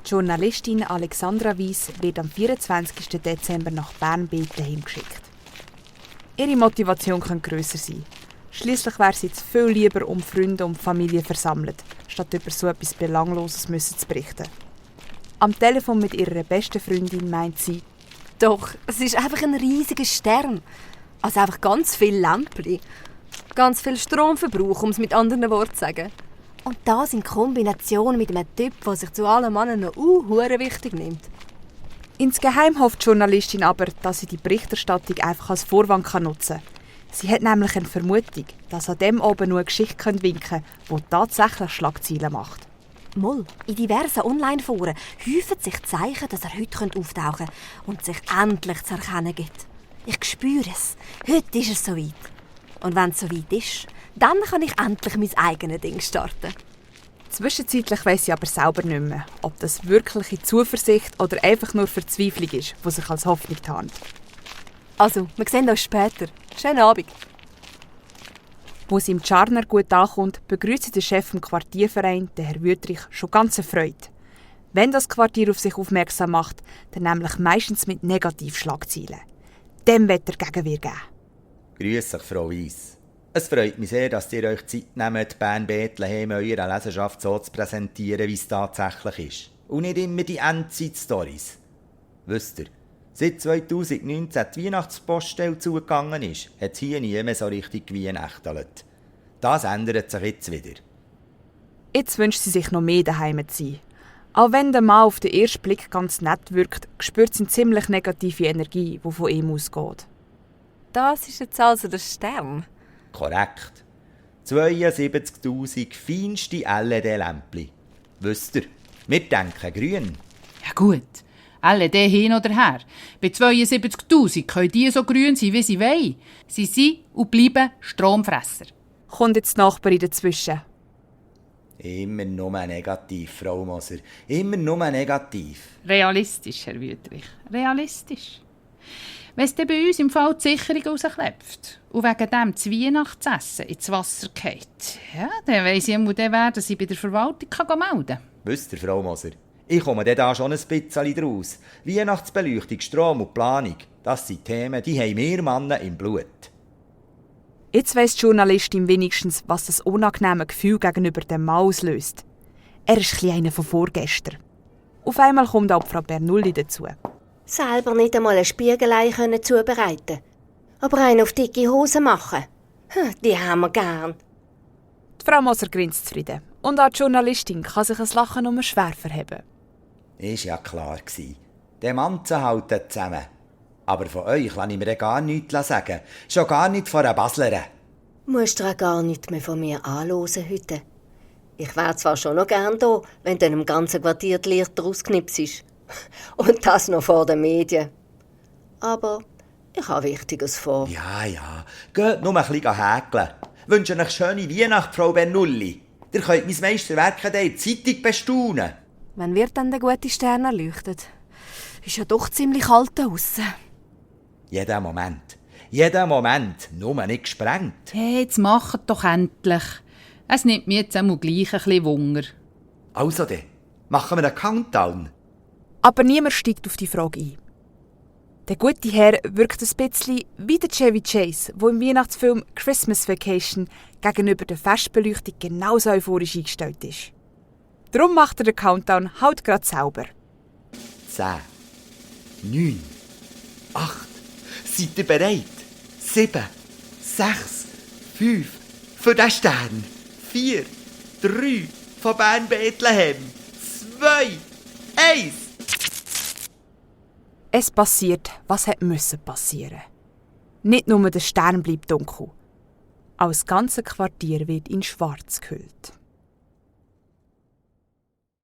Die Journalistin Alexandra Weiss wird am 24. Dezember nach Bern-Bethlehem geschickt. Ihre Motivation kann grösser sein. Schliesslich wäre sie jetzt viel lieber um Freunde und Familie versammelt, statt über so etwas Belangloses zu berichten. Am Telefon mit ihrer besten Freundin meint sie: Doch, es ist einfach ein riesiger Stern. Also einfach ganz viel Lämpchen. Ganz viel Stromverbrauch, um es mit anderen Worten zu sagen. Und das in Kombination mit einem Typ, der sich zu allen Männern noch hure wichtig nimmt. Insgeheim hofft die Journalistin aber, dass sie die Berichterstattung einfach als Vorwand nutzen kann. Sie hat nämlich eine Vermutung, dass an dem oben nur eine Geschichte winken könnte, die tatsächlich Schlagzeilen macht. Moll, in diversen Online-Foren häufen sich Zeichen, dass er heute auftauchen könnte und sich endlich zu erkennen gibt. Ich spüre es. Heute ist es soweit. Und wenn es soweit ist, dann kann ich endlich mein eigenes Ding starten. Zwischenzeitlich weiss sie aber selber nicht mehr, ob das wirkliche Zuversicht oder einfach nur Verzweiflung ist, die sich als Hoffnung tarnt. Also, wir sehen uns später. Schönen Abend. Wo sie im Tscharner gut ankommt, begrüßt sie den Chef vom Quartierverein, den Herr Wüttrich, schon ganz erfreut. Wenn das Quartier auf sich aufmerksam macht, dann nämlich meistens mit Negativschlagzeilen. Dem wird er Gegenwehr geben. Grüß euch, Frau Weiss. Es freut mich sehr, dass ihr euch Zeit nehmt, Bern-Bethlehem eurer Leserschaft so zu präsentieren, wie es tatsächlich ist. Und nicht immer die Endzeit-Stories. Wisst ihr, seit 2019 die Weihnachtspoststelle zugegangen ist, hat es hier nie mehr so richtig geweihnachtelt. Das ändert sich jetzt wieder. Jetzt wünscht sie sich noch mehr daheim zu sein. Auch wenn der Mann auf den ersten Blick ganz nett wirkt, spürt sie eine ziemlich negative Energie, die von ihm ausgeht. Das ist jetzt also der Stern. Korrekt. 72'000 feinste LED-Lämpchen. Wisst ihr, wir denken grün. Ja gut, LED hin oder her. Bei 72'000 können die so grün sein, wie sie wollen. Sie sind und bleiben Stromfresser. Kommt jetzt die Nachbarin dazwischen. Immer nur negativ, Frau Moser. Immer nur negativ. Realistisch, Herr Wüttrich. Realistisch. Wenn es bei uns im Fall die Sicherung rausklebt und wegen dem das Weihnachtsessen ins Wasser fällt, ja, dann weiss ich, dass ich bei der Verwaltung melden kann. Wisst ihr, Frau Moser, ich komme da schon ein bisschen draus. Weihnachtsbeleuchtung, Strom und Planung, das sind Themen, die haben wir Männer im Blut. Jetzt weiss die Journalistin wenigstens, was das unangenehme Gefühl gegenüber dem Mann auslöst. Er ist ein einer von vorgestern. Auf einmal kommt auch Frau Bernulli dazu. Selber nicht einmal ein Spiegelei zubereiten. Aber einen auf dicke Hose machen. Die haben wir gern. Die Frau Moser grinst zufrieden. Und auch die Journalistin kann sich ein Lachen nur schwer verheben. Ist ja klar gsi. Der Mann halten zusammen. Aber von euch lasse ich mir gar nichts sagen. Schon gar nicht von einer Baslerin. Musst du auch gar nichts mehr von mir anhören heute. Ich wäre zwar schon noch gern da, wenn dann im ganzen Quartier die Lichter rausknipst ist. Und das noch vor den Medien. Aber ich habe Wichtiges vor. Ja. Geht nur ein bisschen häkeln. Wünsche euch schöne Weihnacht, Frau Bernulli. Ihr könnt mein Meisterwerk in der Zeitung bestaunen. Wann wird dann der gute Stern erleuchtet? Ist ja doch ziemlich kalt draussen. Jeden Moment, nur nicht gesprengt. Hey, jetzt macht doch endlich. Es nimmt mir jetzt einmal gleich ein bisschen Wunder. Also dann, machen wir einen Countdown. Aber niemand steigt auf die Frage ein. Der gute Herr wirkt ein bisschen wie der Chevy Chase, der im Weihnachtsfilm Christmas Vacation gegenüber der Festbeleuchtung genauso euphorisch eingestellt ist. Darum macht er den Countdown halt gerade selber. 10, 9, 8. Seid ihr bereit? 7, 6, 5. Für den Stern. 4, 3. Von Bern-Bethlehem. 2, 1. Es passiert, was musste passieren. Nicht nur der Stern bleibt dunkel. Auch das ganze Quartier wird in Schwarz gehüllt.